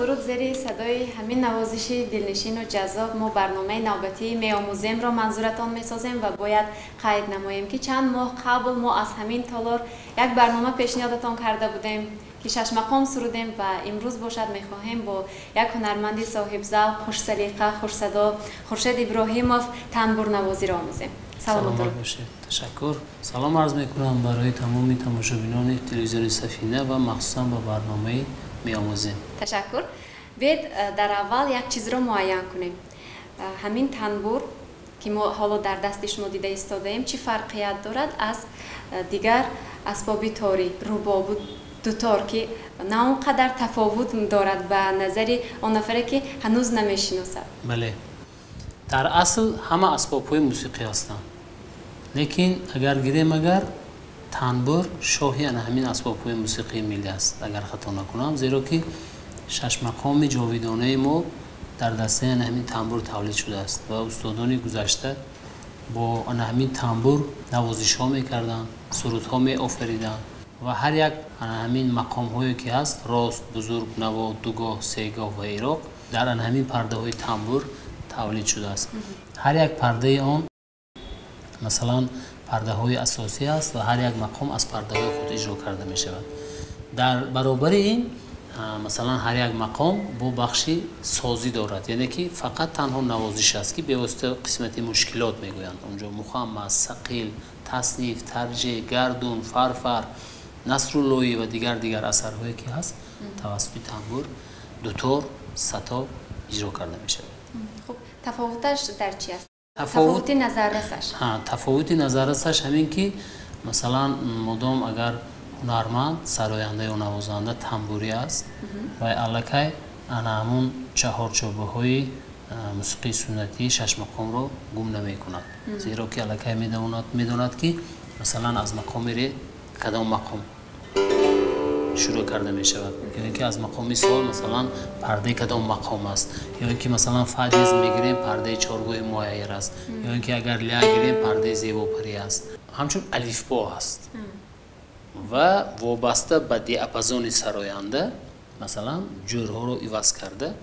Дуруд. Зери садои ҳамин навозиши дилнишину ҷаззоб мо барномаи навбатии «Меомӯземро» манзуратон месозем ва бояд қайд намоем, ки чанд моҳ қабл мо аз ҳамин толор як барнома пешниҳодатон карда будем, ки шашмақом сурудем, ва имрӯз бошад, мехоҳем бо як ҳунарманди соҳибзавқ, хушсалиқа, хушсадо Хуршед Иброҳимов танбурнавозиро омӯзем. Салому дуруд. Бошед, ташаккур. Салом арз мекунам барои тамоми тамошобинони телевизиони «Сафина» ва махсусан ба барномаи «Меомӯзем». Ташаккур. Биед, дар аввал як чизро муайян кунем. Ҳамин танбур, ки мо ҳоло дар дасти шумо дида истодаем, чӣ фарқият дорад аз дигар асбоби торӣ, рубобу дутор, ки на он қадар тафовут дорад ба назари он нафаре, ки ҳанӯз намешиносад? Бале, дар асл ҳама асбобҳои мусиқӣ ҳастанд, лекин агар гирем, агар танбур шоҳи ана ҳамин асбобҳои мусиқии миллӣ аст, агар хато накунам, зеро ки шашмақоми ҷовидонаи мо дар дастаи ана ҳамин тамбур тавлид шудааст ва устодони гузашта бо ана ҳамин тамбур навозишҳо мекарданд, сурудҳо меофариданд ва ҳар як ана ҳамин мақомҳое ки ҳаст: рост, бузург, наво, дугоҳ, сегоҳ ва ироқ дар ана ҳамин пардаҳои тамбур тавлид шудааст. Ҳар як пардаи он, масалан, пардаҳои асосӣ аст ва ҳар як мақом аз пардаҳои худ иҷро карда мешавад. Дар баробари ин, масалан, ҳар як мақом бо бахши созӣ дорад, яъне ки фақат танҳо навозиш аст, ки бевосита қисмати мушкилот мегӯянд. Онҷо мухаммас, сақил, тасниф, тарҷеҳ, гардун, фарфар, насруллоӣ ва дигар дигар асарҳое ки ҳаст, тавассути тамбур, дутор, сатор иҷро карда мешавад. Хуб, тафовуташ дар чи аст, тафовути назаррасаш? Тафовути назаррасаш ҳамин ки, масалан, модом агар ҳунарманд, сароянда ё навозанда тамбурӣ аст, вай аллакай ана ҳамун чаҳорчӯбаҳои мусиқии суннатии шашмақомро гум намекунад, зеро ки аллакай медонад, ки масалан, аз мақоми ре кадом мақом шурӯъ карда мешавад, ё ин ки аз мақоми сол, масалан, пардаи кадом мақом аст, ё ин ки, масалан, фа диез мегирем, пардаи чоргоҳи муайяр аст, ё ин ки агар ля гирем, пардаи зебопарӣ аст, ҳамчун алифбо аст. Ва вобаста ба диапазони сароянда, масалан, ҷӯрҳоро иваз карда,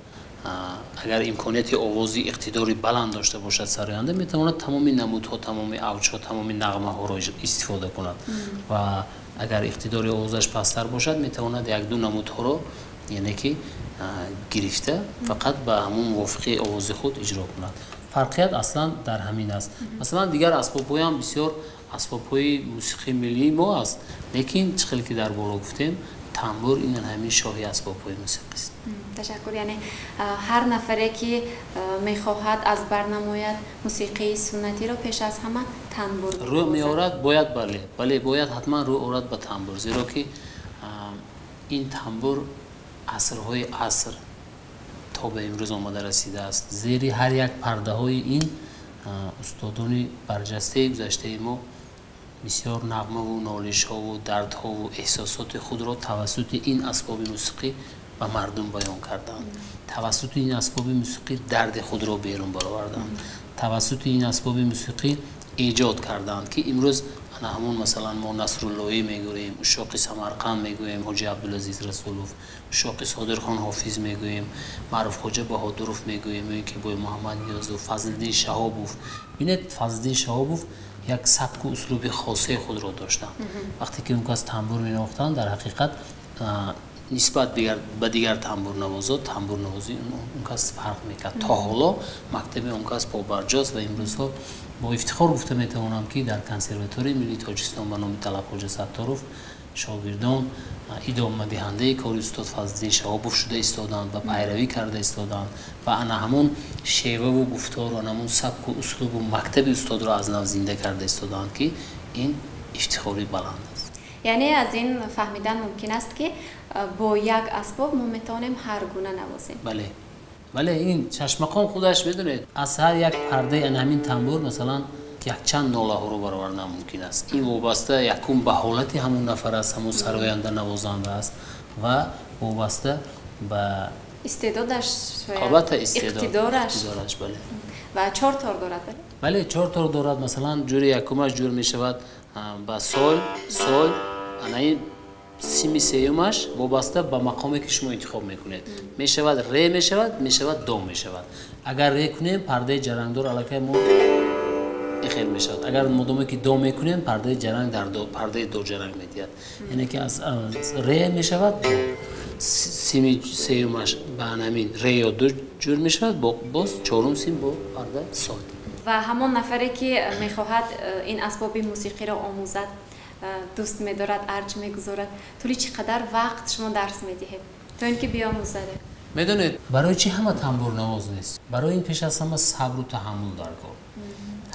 агар имконияти овози иқтидори баланд дошта бошад сароянда, метавонад тамоми намудҳо, тамоми авҷҳо, тамоми нағмаҳоро истифода кунад ва агар иқтидори овозаш пасттар бошад, метавонад якду намудҳоро, яъне ки гирифта, фақат ба ҳамун мувофиқи овози худ иҷро кунад. Фарқият аслан дар ҳамин аст. Масалан, дигар асбобҳоям бисёр асбобҳои мусиқии миллии мо аст, лекин чӣ хеле ки дар боло гуфтем, тамбур ин ҳамин шоҳи асбобҳои мусиқист. Ташаккур. Яъне ҳар нафаре, ки мехоҳад аз бар намояд мусиқии суннатиро, пеш аз ҳама танбур рӯ меорад бояд. Бале, бояд ҳатман рӯ орад ба тамбур, зеро ки ин тамбур асрҳои аср то ба имрӯз омада расидааст. Зери ҳар як пардаҳои ин устодони барҷастаи гузаштаи мо бисёр нағмаву нолишҳову дардҳову эҳсосоти худро тавассути ин асбоби мусиқӣ ба мардум баён карданд, тавассути ин асбоби мусиқӣ дарди худро берун бароварданд, тавассути ин асбоби мусиқӣ эҷод карданд, ки имрӯз ана ҳамун, масалан, мо Насруллоӣ мегӯем, Ушоқи Самарқанд мегӯем, Ҳоҷи Абдулазиз Расулов, Ушоқи Содирхон Ҳофиз мегӯем, Маъруфхоҷа Баҳодуров мегӯем, ё ин ки Бой Муҳаммад Ниёзов, Фазлиддин Шаҳобов. Бинед, Фазлиддин Шаҳобов як сабку услуби хосаи худро доштанд. Вақте ки он кас тамбур менавохтанд, дар ҳақиқат нисбат ба дигар тамбурнавозо тамбурнавозии он кас фарқ мекард. То ҳоло мактаби он кас побарҷост ва имрӯзҳо бо ифтихор гуфта метавонам, ки дар Консерваторияи миллии Тоҷикистон ба номи Талабхоҷа Сатторов шогирдон идомадиҳандаи кори устод Фазлиддин Шаҳобов шуда истодаанд ва пайравӣ карда истодаанд ва ана ҳамон шеваву гуфтору ана ҳамон сабку услубу мактаби устодро аз нав зинда карда истодаанд, ки ин ифтихори баланд аст. Яъне аз ин фаҳмидан мумкин аст, ки бо як асбоб мо метавонем ҳар гуна навозем. Бале, ин шашмақом худаш, медонед, аз ҳар як пардаи ана ҳамин тамбур, масалан, якчанд нолаҳоро баровардан мумкин аст. Ин вобаста якум ба ҳолати ҳамун нафар аст, ҳамун сароянда, навозанда аст ва вобаста ба истеъдодаш. Албатта, истеъдод. Иқтидораш. Иқтидораш, бале. Ва чор тор дорад, бале? Бале, чор тор дорад. Масалан, ҷури якумаш ҷур мешавад ба сол, сол, ана ин. Сими сеюмаш вобаста ба мақоме ки шумо интихоб мекунед. Мешавад ре мешавад, мешавад до мешавад. Агар ре кунем, пардаи ҷарангдор аллакай мо ихел мешавад. Агар модоме ки до мекунем, пардаи ҷаранг дар до, пардаи до ҷаранг медиҳад. Яъне ки аз ре мешавад, сими сеюмаш ба ҳамин ре ё ду ҷур мешавад, боз чорум сим бо парда сол. Ва ҳамон нафаре ки мехоҳад ин асбоби мусиқиро омӯзад, дӯст медорад, арҷ мегузорад, тӯли чӣ қадар вақт шумо дарс медиҳед то ин ки биомӯзад? Медонед, барои чӣ ҳама тамбурнавоз нест? Барои ин пеш аз ҳама сабру таҳаммул даркор.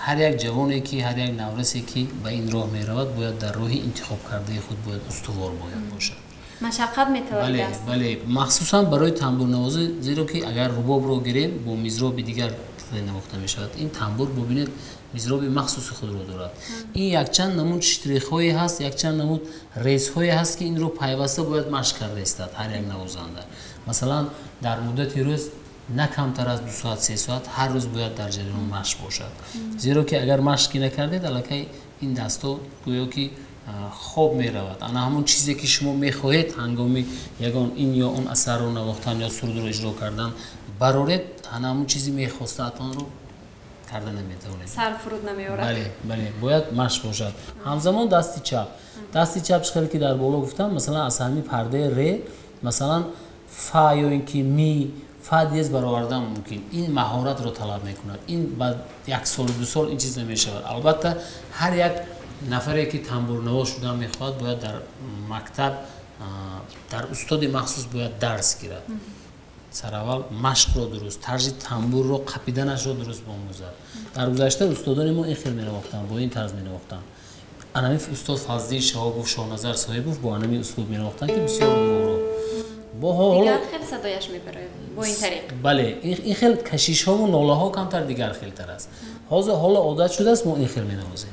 Ҳар як ҷавоне ки, ҳар як наврасе ки ба ин роҳ меравад, бояд дар роҳи интихобкардаи худ бояд устувор бояд бошад. Машаққат метавонад аст. Бале, махсусан барои тамбурнавозӣ, зеро ки агар рубобро гирем, бо мизроби дигар навохта мешавад. Ин тамбур, бубинед, мизроби махсуси худро дорад. Ин якчанд намуд штрихҳое ҳаст, якчанд намуд резҳое ҳаст, ки инро пайваста бояд машқ карда истад ҳар як навозанда. Масалан, дар муддати рӯз на камтар аз 2 соат, 3 соат ҳар рӯз бояд дар ҷараён машқ бошад. Зеро ки агар машқи накардед, аллакай ин дастҳо гӯё ки хоб меравад. Ана ҳамон чизе ки шумо мехоҳед ҳангоми ягон ин ё он асарро навохтан ё сурудро иҷро кардан бароред, ана ҳамон чизи мехостаатонро карда наметавонед. Сар фуруд намеорад. Бале, бале, бояд машқ бошад. Ҳамзамон дасти чап. Дасти чап чӣ хеле ки дар боло гуфтам, масалан аз ҳамин пардаи ре, масалан фа ё ин ки ми, фа диез баровардан мумкин. Ин маҳоратро талаб мекунад. Ин ба 1 сол, 2 сол ин чиз намешавад. Албатта ҳар як нафаре ки тамбурнавоз шудан мехоҳад, бояд дар мактаб, дар устоди махсус бояд дарс гирад. Сараввал машқро дуруст, тарзи тамбурро қапиданашро дуруст биомӯзад. Дар гузашта устодони мо ин хел менавохтанд, бо ин тарз менавохтанд. Анами устод Фазлии Шаҳобов, Шоҳназар Соҳибов бо анами услуб менавохтанд, ки бисёр гуворо. Дигар хел садояш мебарояд бо ин тариқ. Бале, ин хел кашишҳову нолаҳо камтар дигар хелтар аст. Ҳозир ҳоло одат шудааст, мо ин хел менавозем.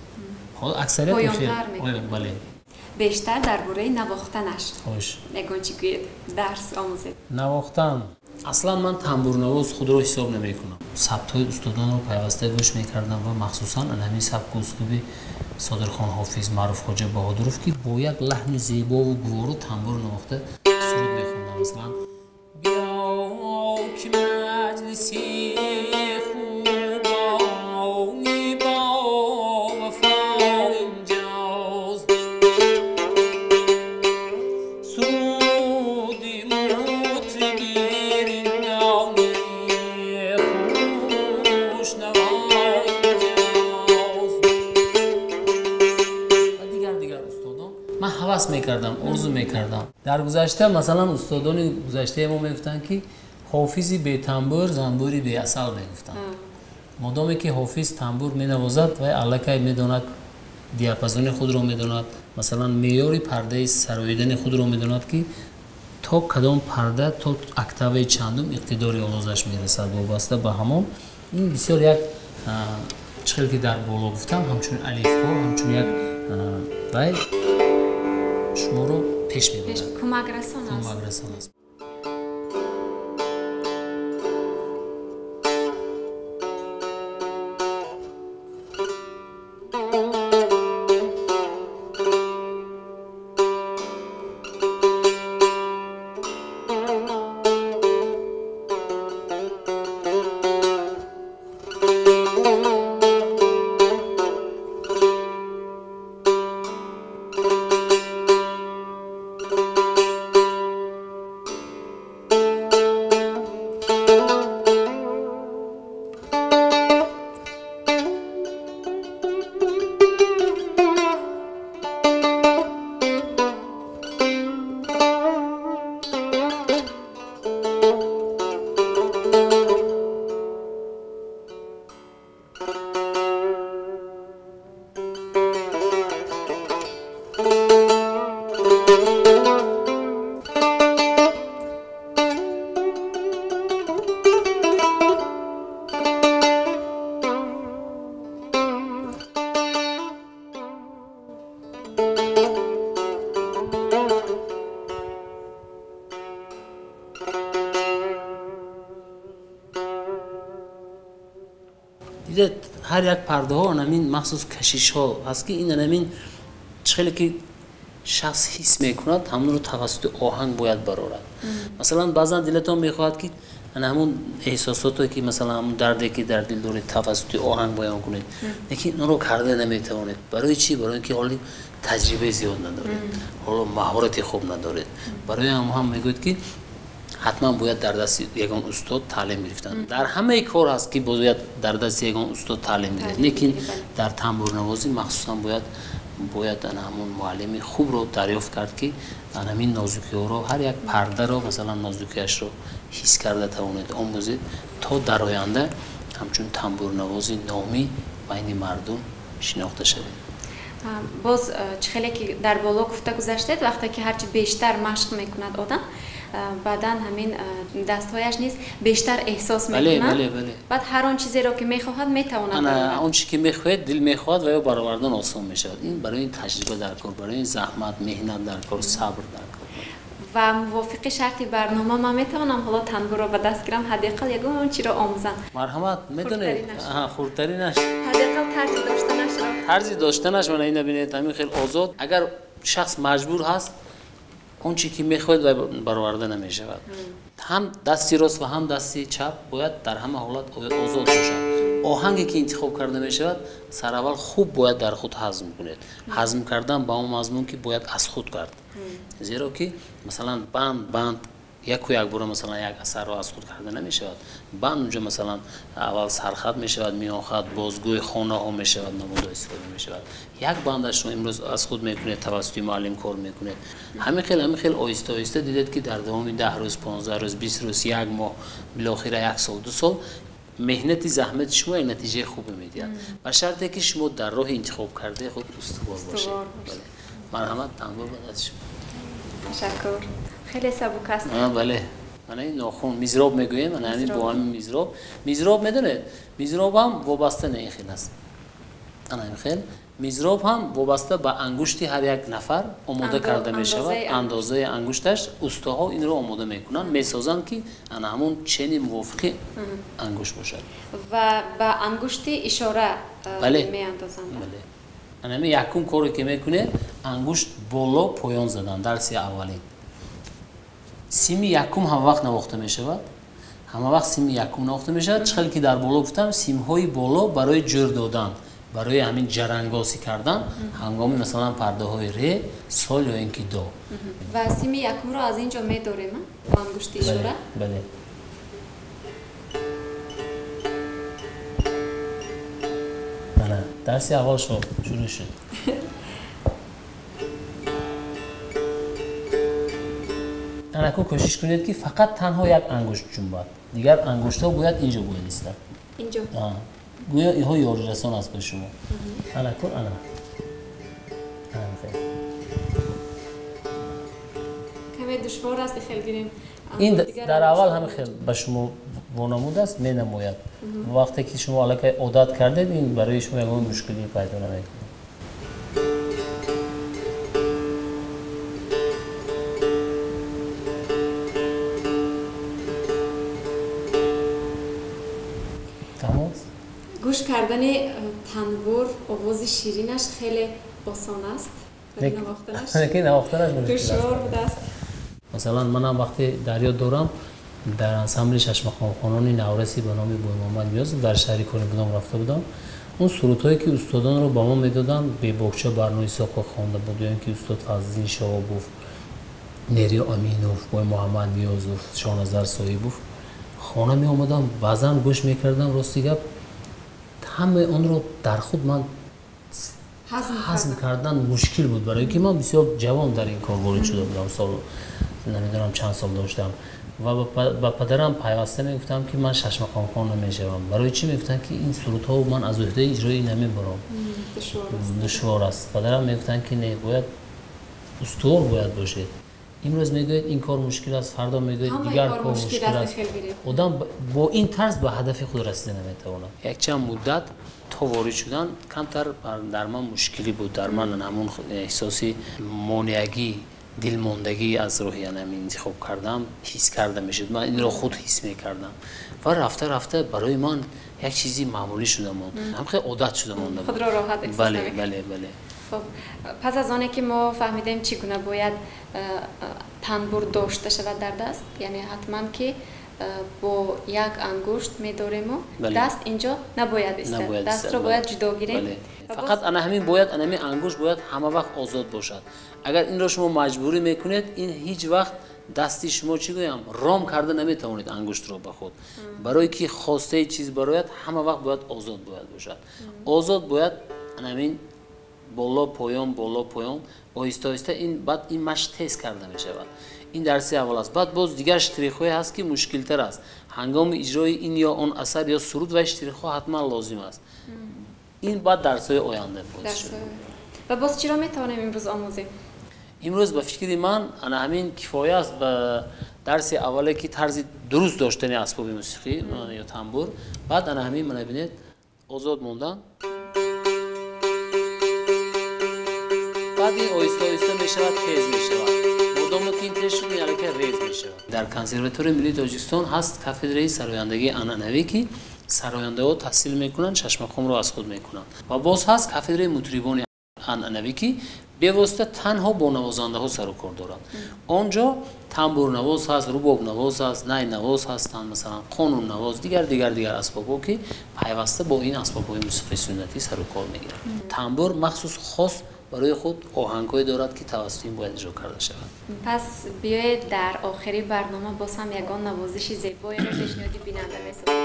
Ҳоло аксарият ин хел. Бале. Бештар дар бораи навохтанаш. Хош. Ягон чӣ гӯед, дарс омӯзед. Навохтан. Аслан ман тамбурнавоз худро ҳисоб намекунам. Сабтҳои устодонро пайваста гӯш мекардам ва махсусан ан ҳамин сабку услуби Содирхон Ҳофиз, Маъруф Хоҷа Баҳодуров, ки бо як лаҳни зебову гуворо тамбур навохта суруд мехондам. Масалан, биё ки маҷлиси хубони бовафо инҷост, суруди мутлигириндони хушнаво инҷост. Ва дигар устодон ман ҳавас мекардам, орзу мекардам. Дар гузашта масалан устодони гузаштаи мо мегуфтанд, ки ҳофизи бетамбур занбури беасал мегуфтанд. Модоме ки ҳофиз тамбур менавозад, вай аллакай медонад, диапазони худро медонад, масалан меъёри пардаи сароидани худро медонад, ки то кадом парда, то октаваи чандум иқтидори овозаш мерасад, вобаста ба ҳамон. Ин бисёр як чӣ хел ки дар боло гуфтам, ҳамчун алифҳо, ҳамчун як вай шуморо пеш мебарад. Кӯмакрасон аст. Кӯмакрасон аст. Ҳар як пардаҳо анамин махсус кашишҳо ҳаст, ки ин анамин чӣ хеле ки шахс ҳис мекунад, ҳамонро тавассути оҳанг бояд барорад. Масалан, баъзан дилатон мехоҳад, ки ҳамон эҳсосоте, ки масалан ҳамон дарде, ки дар дил доред, тавассути оҳанг баён кунед, лекин онро карда наметавонед. Барои чӣ? Барои ин ки ҳоли таҷрибаи зиёд надоред, ҳоло маҳорати хуб надоред. Барои ҳам ҳам мегӯяд, ки ҳатман бояд дар дасти ягон устод таълим гирифтан. Дар ҳамаи кор ҳаст, ки бояд дар дасти ягон устод таълим гиред, лекин дар тамбурнавозӣ махсусан бояд ана ҳамон муаллими хубро дарёфт кард, ки ана ҳамин нозукиҳоро, ҳар як пардаро, масалан, нозукиашро ҳис карда тавонед, омӯзед, то дар оянда ҳамчун тамбурнавози номӣ байни мардум шинохта шавед. Боз чӣ хеле ки дар боло гуфта гузаштед, вақте ки ҳарчи бештар машқ мекунад одам, баъдан ҳамин дастҳояш низ бештар эҳсос мекунад. Баъд ҳар он чизеро, ки мехоҳад, метавонад. Он чизе ки мехоҳед, дил мехоҳад ва ё баровардан осон мешавад. Ин барои ин таҷриба дар кор, барои ин заҳмат, меҳнат дар кор, сабр дар кор. Ва мувофиқи шарти барнома ман метавонам ҳоло танбурро ба даст гирам, ҳадди ақал ягон чиро омӯзам. Марҳамат, медонед, хурдтаринаш, ҳадди ақал тарзи доштанашро. Тарзи доштанаш, мана ина бинед, ҳамин хел озод. Агар шахс маҷбур ҳаст, он чи ки мехоҳад, вай бароварда намешавад. Ҳам дасти рост ва ҳам дасти чап бояд дар ҳама ҳолат озод бошад. Оҳанге ки интихоб карда мешавад, сараввал хуб бояд дар худ ҳазм кунед. Ҳазм кардан ба он мазмун, ки бояд аз худ кард, зеро ки масалан банд банд яку якбора масалан як асарро аз худ карда намешавад. Банд унҷо масалан аввал сархат мешавад, миёнхат, бозгӯи хонаҳо мешавад, намудҳо истифода мешавад. Як бандашро имрӯз аз худ мекунед, тавассути муаллим кор мекунед. Ҳамин хел оҳиста оҳиста дидед, ки дар давоми 10 рӯз, 15 рӯз, 20 рӯз, як моҳ, билохира як сол, 2 сол меҳнати заҳмати шумо як натиҷаи хубе медиҳад, ба шарте ки шумо дар роҳи интихоб кардаи худ устувор бошед. Марҳамат, танбур ба дасти шумо. Ташаккур, хеле сабук аст. Бале, мана ин нохун, мизроб мегӯем, ана ҳамин бо ҳамин мизроб. Мизроб, медонед, мизроб ҳам вобаста не ин хел аст, ана ин хел мизроб ҳам вобаста ба ангушти ҳар як нафар омода карда мешавад, андозаи ангушташ. Устоҳо инро омода мекунанд, месозанд, ки ана ҳамон чени мувофиқи ангушт бошад. Ва ба ангушти ишора меандозанд. Бале, ана ҳамин якум коре ки мекунед, ангушт боло поён задан. Дарси аввалин сими якум ҳама вақт навохта мешавад, ҳама вақт сими якум навохта мешавад. Чӣ хеле ки дар боло гуфтам, симҳои боло барои ҷӯр додан, барои ҳамин ҷарангосӣ кардан ҳангоми масалан пардаҳои ре, сол ё ин ки до. Ва сими якумро аз ин ҷо медорем бо ангушти ишора. Бале. Мана дарси аввал шурӯъ шуд. Анаку кӯшиш кунед, ки фақат танҳо як ангушт ҷунбад, дигар ангуштҳо бояд инҷо бояд истад. Инҷо. Гӯё инҳо ёрирасон аст ба шумо. Анаку, ана, ана. Каме душвор аст, хел гирем. Ин дар аввал ҳамин хел ба шумо вонамуд аст, менамояд. Вақте ки шумо аллакай одат кардед, ин барои шумо ягон мушкилӣ пайдо намекунад. Гӯш кардани танбур, овози ширинаш хеле осон аст. Лекин навохтанаш душвор будааст. Масалан, манам вақте дар ёд дорам, дар ансамбли шашмақомхонони навраси ба номи Боймуҳаммад Ниёзов дар шаҳри Конибодом рафта будам. Он сурудҳое ки устодонро ба мо медоданд, Бебоғча Барно Исоқова хонда буд, ё ин ки устод Фазлиддин Шоҳобов, Нериё Аминов, Боймуҳаммад Ниёзов, Шоҳназар Соҳибов. Хона меомадам, баъзан гӯш мекардам. Рости гап, ҳамаи онро дар худ ман ҳазм кардан мушкил буд, барои ки ман бисёр ҷавон дар ин кор ворид шуда будам, сол намедонам чанд сол доштам. Ва ба падарам пайваста мегуфтам, ки ман шашмақомхон намешавам. Барои чӣ? Мегуфтам, ки ин сурудҳо ман аз уҳдаи иҷрои намебарам, душвор аст. Падарам мегуфтанд, ки не, бояд устувор бояд бошед. Имрӯз мегӯед, ин кор мушкил аст, фардо мегӯед, дигар кор мушкил аст. Одам бо ин тарз ба ҳадафи худ расида наметавонад. Якчанд муддат то ворид шудан камтар дар ман мушкилӣ буд, дар ман ҳамон эҳсоси монеагӣ, дилмондагӣ аз роҳи ҳамин интихоб кардам ҳис карда мешуд. Ман инро худ ҳис мекардам ва рафта рафта барои ман як чизи маъмулӣ шуда монд, ҳам хеле одат шуда монда. Худро роҳат. Бале. Хуб, пас аз оне ки мо фаҳмидем чӣ гуна бояд танбур дошта шавад дар даст, яъне ҳатман ки бо як ангушт медорему даст инҷо набояд истад, дастро бояд ҷудо гирем. Фақат ана ҳамин бояд, ана ҳамин ангушт бояд ҳама вақт озод бошад. Агар инро шумо маҷбурӣ мекунед, ин ҳеҷ вақт дасти шумо, чӣ гӯям, ром карда наметавонед ангуштро ба худ. Барое ки хостаи чиз барояд, ҳама вақт бояд озод бояд бошад. Озод бояд ана ҳамин боло поён, боло поён, оҳиста оҳиста ин баъд ин машқ тез карда мешавад. Ин дарси аввал аст. Баъд боз дигар штрихҳое ҳаст, ки мушкилтар аст. Ҳангоми иҷрои ин ё он асар ё суруд ва штрихҳо ҳатман лозим аст. Ин баъд дарсҳои оянда боз шуд. Ва боз чиро метавонем имрӯз омӯзем? Имрӯз ба фикри ман ана ҳамин кифоя аст ба дарси аввале, ки тарзи дуруст доштани асбоби мусиқӣ ё тамбур. Баъд ана ҳамин мана бинед, озод мондан. Баъд ин оҳиста оҳиста мешавад, тез мешавад. Модомо ки ин тез шуд, ин аллакай рез мешавад. Дар Консерваторияи миллии Тоҷикистон ҳаст кафедраи сарояндагии анъанавӣ, ки сарояндаҳо таҳсил мекунанд, шашмақомро аз худ мекунанд. Ва боз ҳаст кафедраи мутрибони анъанавӣ, ки бевосита танҳо бо навозандаҳо сару кор доранд. Он ҷо тамбурнавоз ҳаст, рубобнавоз ҳаст, найнавоз ҳастанд, масалан қонуннавоз, дигар дигар дигар асбобҳо, ки пайваста бо ин асбобҳои мусиқии суннатӣ сару кор мегиранд. Тамбур махсус хос барои худ оҳангҳое дорад, ки тавассути ин бояд иҷро карда шавад. Пас биёед дар охири барнома боз ҳам ягон навозиши зебоеро пешниҳоди бинанда месозем.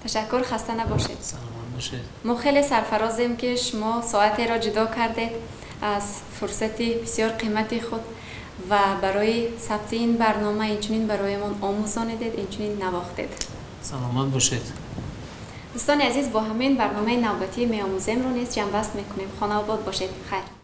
Ташаккур, хаста набошед. Саломат бошед. Мо хеле сарфарозем, ки шумо соатеро ҷудо кардед аз фурсати бисёр қимати худ ва барои сабти ин барнома инчунин бароямон омӯзонидед, инчунин навохтед. Саломат бошед. Дӯстони азиз, бо ҳамин барномаи навбатии меомӯземро низ ҷамъбаст мекунем. Хонаобод бошед. Хайр.